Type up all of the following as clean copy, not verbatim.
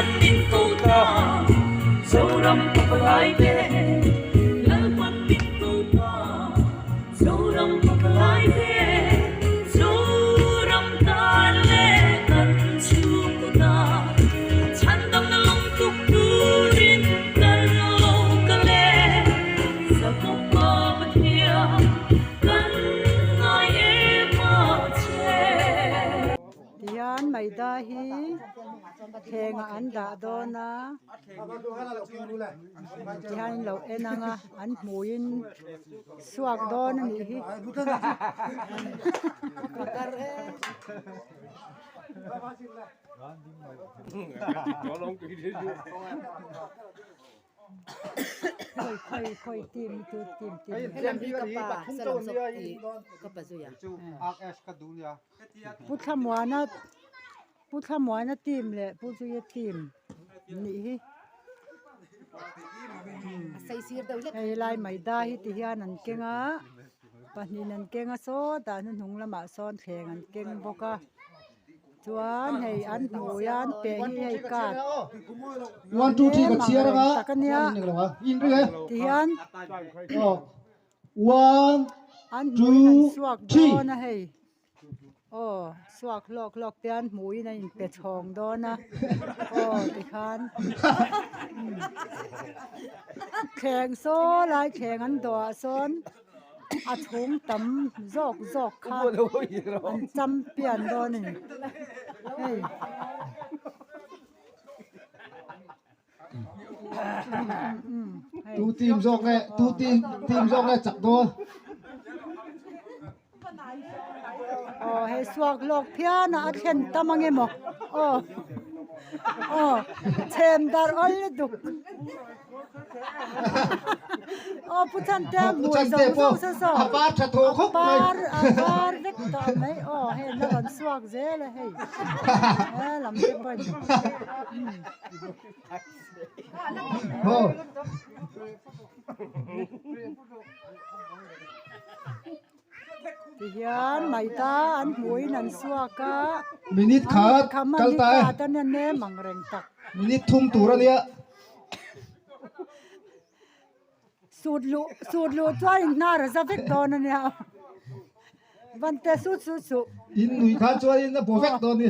Lalpan min ko ta Zoram pavalai te Lalpan min ko ta Zoram pavalai te Zoram tan leh kan chhungkaw tan Chhandamna lawng tuk turin kan lo kal e Zakopa Pathian kan ngai em a che. Tihian maida hi thlengah an dah dawn a tihian in lo en ang a an hmuiin suak dawn a nih hi. Khawi khawi khawi team hi chu team team Pu Thlamuana Pu Thlamuana team leh Pu Zuia team nih hi hei lai maida hi ti hian an keng a pahnihin an keng a sawtah hnuhnung lamah sawn thleng an keng bawk a. Chuan hei an hmui a an peh hi hei card One two three ka chhiar anga tak a nia tihian One an hmuiin an two suak three dawn a hei aw suak hlawk hlawk te an hmuiin a inpe chhawng dawn a aw tikhan thleng saw lai thleng an dawhah sawn. A chhung tam zawk zawk kha an champion dawn a ni hei. Tu team zawk nge tu team team zawk nge chak dawn. Aw hei suak lawk phian a a thlen tam ang emaw aw aw chhem darh awl lutuk. Aw Pu Chante a hmui zawng zawng sa saw a par tha thaw khawp mai a par a par vek tawh mai aw hei la rawn suak zel a hei he lam te pawhin Tihian maita an hmuhin an suak a Minute khat kal ta e. An nia nem ang reng tak. Minute thum tur a nia. Sut luh sut luh chuan in hnar a za vek dawn a nia. Van te sut sut suh. In nui khan chuan in a bo vek dawn a ni.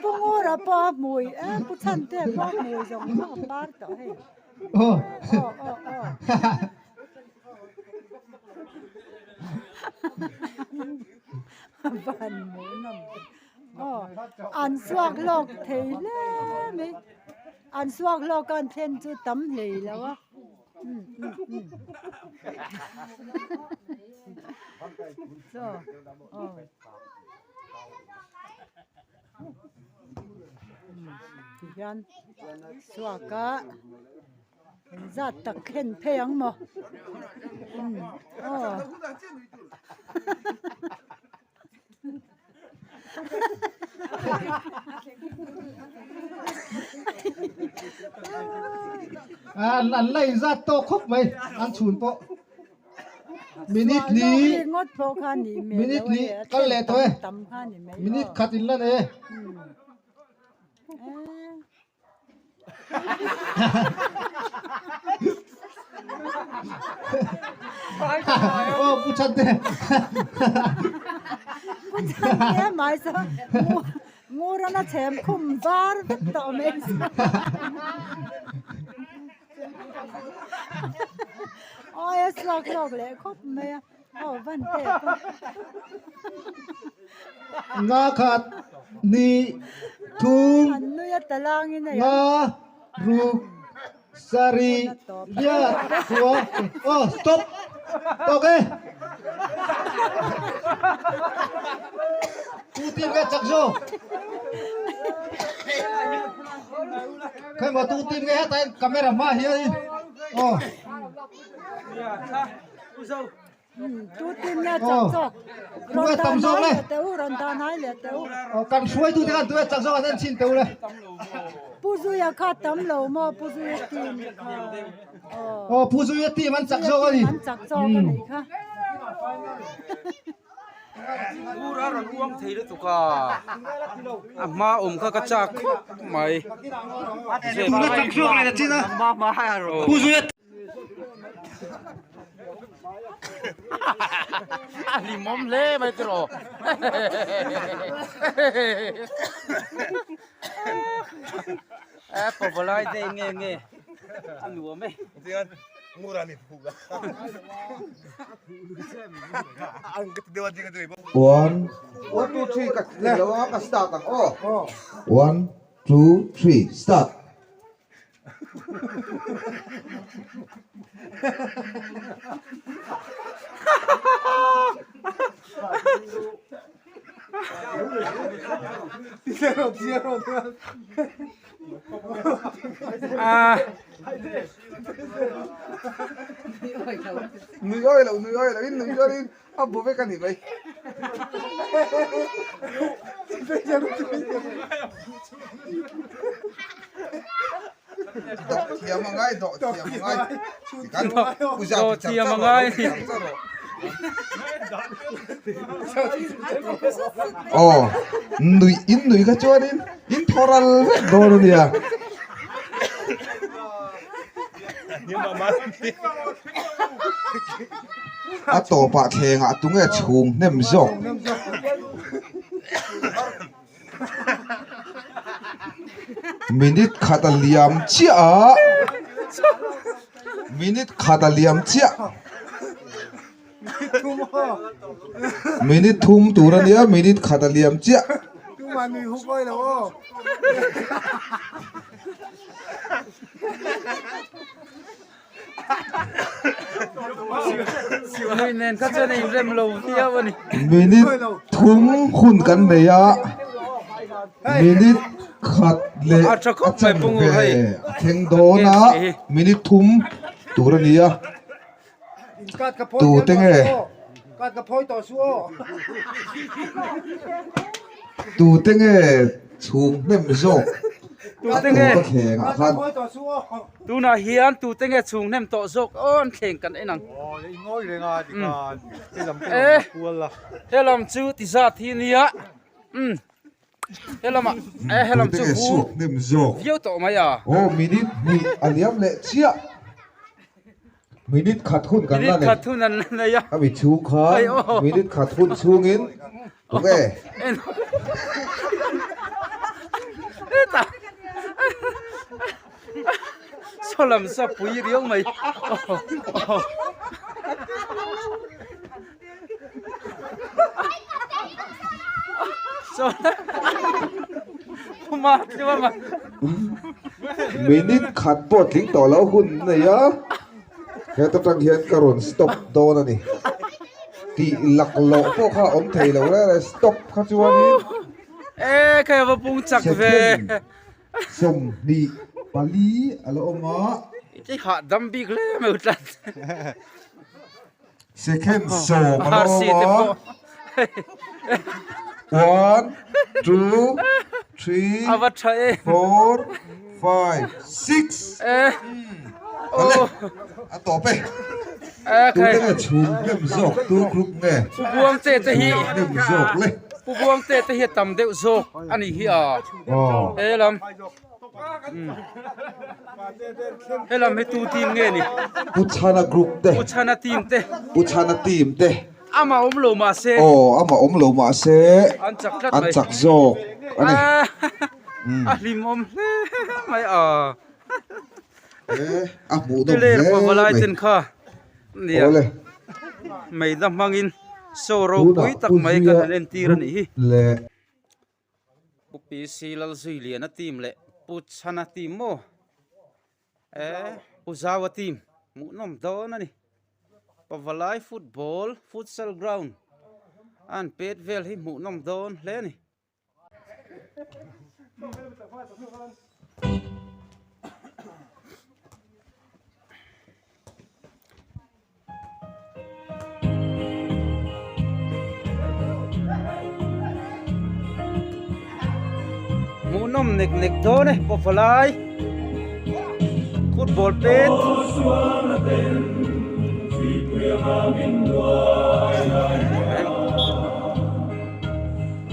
Pu Ngura pawh a hmui e Pu Chhantea pawh a hmui zawng zawng a par tawh hei. Aw. Aw aw aw. Van hmuhnawm ve. Aw an suak hlawk thei hle mai. An suak hlawk a an thlen chu tam hlei lo a. Chaw aw. Tihian chhuak a engzat tak thlen phei ang maw aw. An la inzat tawk khawp mai an chhun pawh minute li minute li kal leh tawh e minute khat in la nei e. Aw Pu Chante. Pu Chante mai chu ngurana chhem khum var vek tawh mai chu. Awi a chhuak hlawk leh khawp mai a. Aw van te pawh. Nga khat ni thum An nui a talangin a nga ruk sari riat khua aw stop tawk e tu team nge chak zo khawi maw tu team nge heta in camera hma hian aw. Tu team nge chak zawk rawn dah hnai leh teh u rawn dah hnai leh teh u. Kan hruaitu te khan tu nge chak zawk an en chhin teh u le. Pu Zuia kha tam lo maw Pu Zuia team kha. Aw Pu Zuia team an chak zawk a ni. An chak zawk a nih kha. Ura rawn uang thei lutuk a, a hma awm kha ka chak khawp mai. A hlimawm hle mai tiraw. A pawlai te nge nge a nuam e. One, one, two, three, ka lo a ka start ang aw. One, two, three, start. Nui awi lo, nui awi lo, in nui chuan in a bu vek a ni mai. Dawh thiam a ngai, dawh thiam a ngai. Dawh thiam a ngai. Aw, nui in nui kha chuanin in thaw ral vek dawn a nia. A tawpah thlengah tunge chhung hnem zawk. Minute khat a liam chiah a, minute khat a liam chiah. Minute thum tur a nia, minute khat a liam chiah. Minute thum hun kan nei a, minute khat leh a chanve a thleng dawn a, minute thum tur a ni a, tute nge tute nge chhung hnem zawk a tawp a thleng ah khan. Tunah hian tute nge chhung hnem tawh zawk aw an thleng kan en ang. E helam chu ti zat hi nia umm helamah e helam chu vur viau tawh mai a. Aw minute hnih a liam leh chiah minute khat hun kan la nei. Minute khat hun an la nei a. A mi chhung khan minute khat hun chhungin tunge. Saw lam saw pui riau mai Minute khat pawh tling tawh lo hun nei a, heta tang hian ka rawn stop dawn a ni. Tih laklawh pawh kha a awm thei lo reng reng, stop kha chuanin second 24 a la awm a. I hahdam bik hle mai u tlat. Second 10 a la awm a. 1, 2, 3, 4, 5, 6. Awle a tawp e. Tute nge chhung hnem zawk tu group nge chhung hnem zawk le. Pu Buangte te hi a tam deuh zawk a nih hi a. He lam he lam hi tu team nge ni? Pu Chhana group te. Pu Chhana team te. Pu Chhana team te. Ama awm lo mah se. Aw ama awm lo mah se. An chak tlat mai. An chak zawk a ni. A hlimawm hle mai a. E a hmuh nawm hle mai. Pavalai ten kha nia meida hmangin show ropui tak mai kan han entir a nih hi. Pu PC Lalzuiliana team leh Pu Chhana team maw e Pu Zaua team hmuh nawm dawn a ni. Pavalai football futsal ground a an pet vel hi hmuh nawm dawn hle a ni. Hmuhnawm nek nek dawn e pawfalai football pet.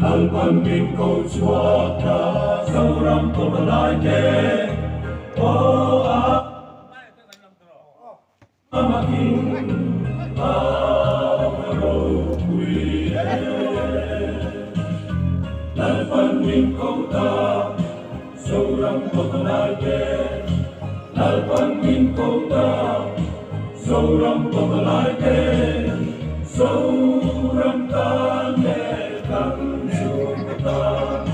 Lalpan min ko chhuak ta Zoram pavalai te Aw a Amakin a va ropui e Lalpan min ko ta Zoram pavalai te Lalpan min ko ta Zoram pavalai te Zoram tan leh kan chhungkaw tan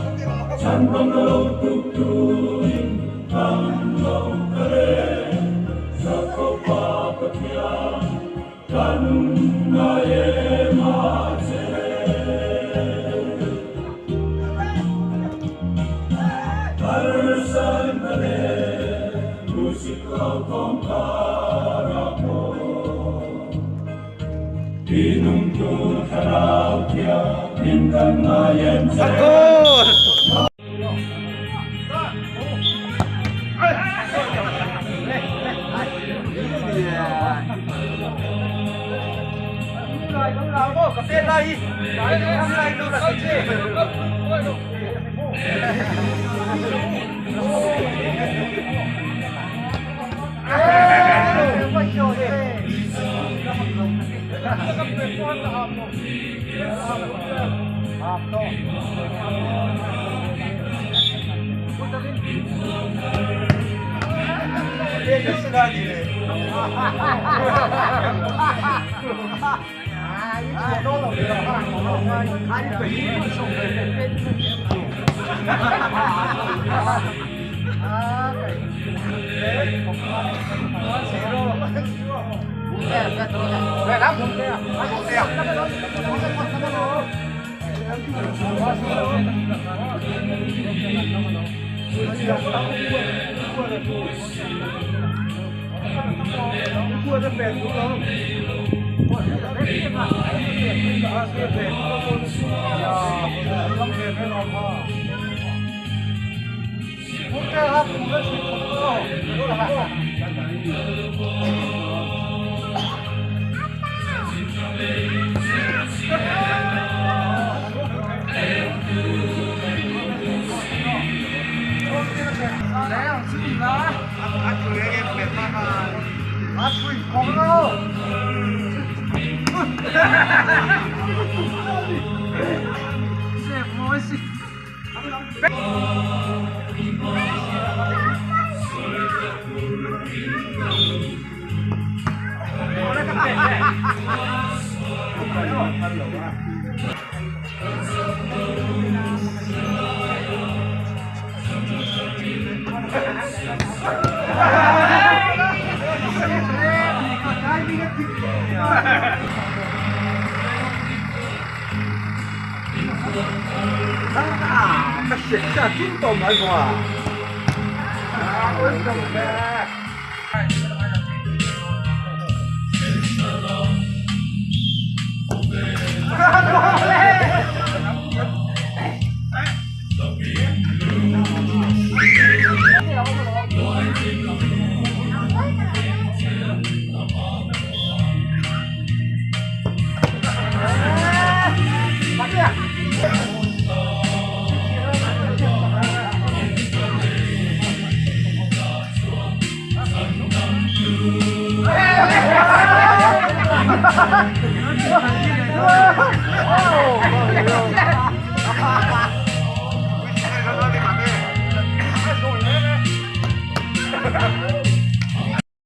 Chhan ram lo tuk turin kan lo kal e Jakoba Pathian kan ngai em a che. Harsatna leh music hlauthawm karah pawh tinungtu thlarau thianghlim kan ngai em che.